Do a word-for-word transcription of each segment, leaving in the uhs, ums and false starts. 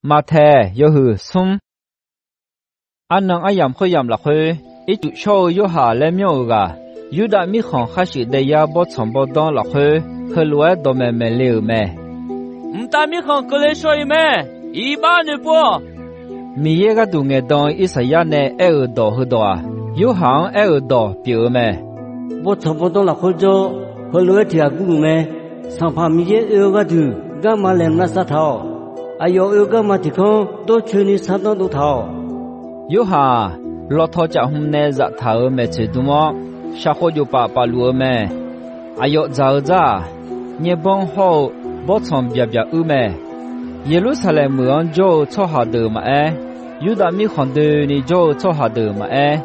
Maqtaeq yawhuiq smr. Arnan aryamq khoeryamq lafkhoer, Ircuf shawr-eu Yorhaq laer myanr-euq ghaq, Yurdav mirkhanq khar shuif daeyar bawrtsanq bawrdanr lafkhoer, heulof-aer dawqmaeq maeq le-euq mae. Mqtav mirkhanq keuvle shaw-iq mae. Iq bar noeqpov-awq. Miqyaer gharduq ngaeqdan-eu Irsaqyar nae aer-euq dawq heudawq-aq, Yorhaq-anr aer-euq dawq pyeuf-eu mae. Bawrtsanq bawrdanr lafkhoer jawr-awr, heulof-aer tiq ghaq gurluf mae. Sanqpaq Miqyaer oe-eu gharduq, garma laeqhmq lavsav taq-awq. Aqyawf oe-eu garma tiq kanr dawrcoeni sardanr dov taq-awq. Yorhaq-aq, lawtaw caf hmq nae zaftaq-euq maeqtsoeq dm-awr, shaqkhov jofpaf paf luf-eu mae. Aqyawf dzaq-eu dzar-aq, nyaerbanr hawr-eu bawrtsanq byaq byaq uir mae. Yeqlursaqlaeq meuq-anr jawr-eu tsawrhaq deuq maqaer, Yurdav mirkhanq doeni jawr-eu tsawrhaq deuq maqaer,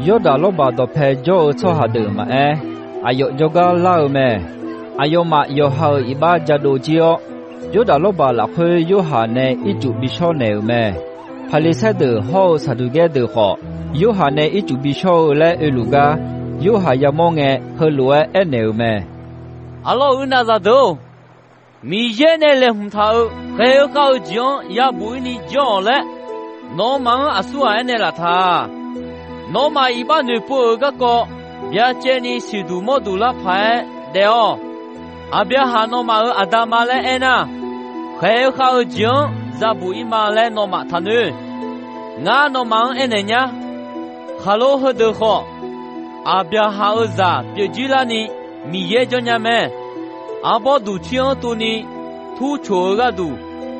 Yawrdaq lawrbaq dawqpae jawr-eu tsawrhaq deuq maqaer, aqyawf jawrgar lar-eu mae. Aqyawfmaf yawqha-euq iq bar jadov jir-awr, Yawrdaq lawrbaq lafkhoer Yorhaq nae ircuf bi shawr naeq-euq mae. Paqliqsaer deuq hawr-eu Saqduqgaer deuq khawf, Yorhaq nae ircuf bi shawr-eu laer oeluf gar, Yorhaq yamawr ngae, heulof-aer aernaeq-euq mae. Arlawr-euq uir nav zaqdeuq-or, Miqyaer nae laeqhmq taq-euq khaeq-eu khav-eu jeq-anr yabuq ir ni janr-awq laer, nawmaf-anr aqsur ghaq aernaeq laf taq. Nawmaf iq bar noeqpov-euq garkawv byacaevni siqduq mawr duq lar paq-aer daef-awq. Aqbyaqhaq nawmaf-euq aqda ma laer aernar, khaeq-eu khav-eu jeq-anr yabuq ir ma laer nawmaf taqnoeq. Ngar nawmaf-anr aernaeq nyar. Khaqlo heudeuq khawf, Aqbyaqhaq-euq zaq pyeuf jir larni Miqyaer janrnya mae. Arbawr duqcir-anr tuvni tur coq-eu gharduq,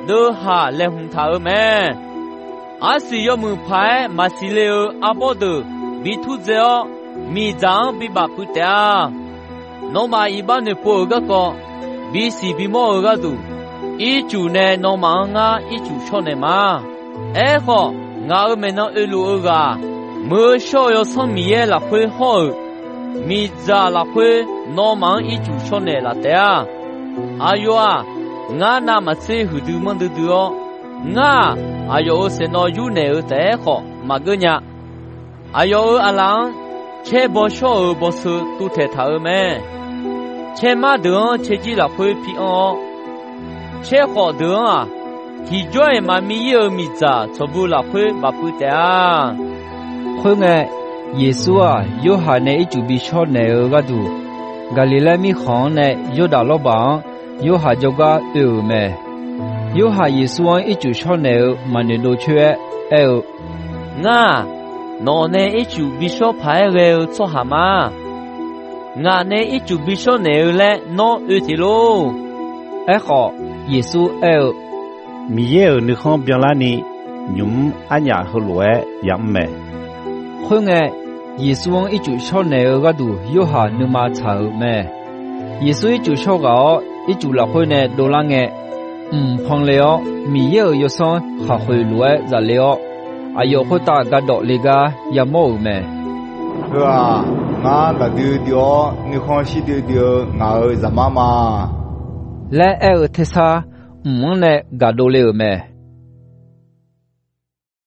deuvhaq laeqhmq taq-euq mae. Arsiq yawmuiq paq-aer maqsiq le-eu arbawr deuq bi turdzae-awr, miqdzaq-anr bibaf puiv taef-a. Nawmaf iq bar noeqpov-euq garkawv bisiq bimawr-eu gharduq, ircuf nae nawmaf-anr ngar ircuf shawr naeq ma. Aerkhawf, ngaq-euq maeqnan oeluf-eu ghaq-aq, Muiq-eu shawr-eu Yawsanr Miqyaer lafkhoer hawr-euq miqdzaq lafkhoer nawmaf-anr ircuf shawr naeq laf taef-a. Aqyawf-aq, ngar navmaqtser huiqdui manrdui dui-awr, ngar-aq, aqyawf-euq saeqnawv yur naeq-eu taef-aer khawf maqgeur nya. Aqyawf-euq aqlaf-anr caer baw shawr-euq bawseu tuvtaeq taq-euq mae. Caermar deuq-anr caerjir lafkhoer pi anr-awr, caerkhawf deuq-anr-aq, tiqjawr-iq maqmi ir-euq miqdzaq tsawqbu lafkhoer bafpuiv taef-a. Khoerngae, Yeqsur-aq, Yorhaq nae ircuf bi shawr naeq-eu gharduq, Gaqliqlaer mirkhanq-anr nae Yawrdaq lawrbaq-anr Yorhaq jawrgar oe-euq mae. Yorhaq Yeqsur-anr ircuf shawr naeq-eu maqnoeq dov coer-aer aer-eu, Ngar-aq, nawq nae ircuf bi shawr paq-aer ghae-eu tsawrhaq ma. Ngaq nae ircuf bi shawr naeq-eu laer nawr oe teq lor. Aerkhawf, Yeqsur aer-eu, Miqyaer-euq nuikhanr byanlarni, nymq-mr arnyaf heulof-aer yamr mae. Khoerngae, Yeqsur-anr ircuf shawr naeq-eu gharduq Yorhaq nuima tsaq-euq mae. Yeqsur ircuf shawr ghaq-awr, ircuf lafkhoer nae dovlar ngae, mq pan le-awr, Miqyaer-euq Yawsanr khaqkhoeq lof-aer zaf le-awr, aqyawf khoertav gardawf le gar yamawr-euq mae. Heu-aq, ngar gaqdui dui-awr nuikhanr shir duidui-eu ngaq-euq Zaqmar ma laer aer-eu tersar, mq-anr nae gaqdov le-euq mae.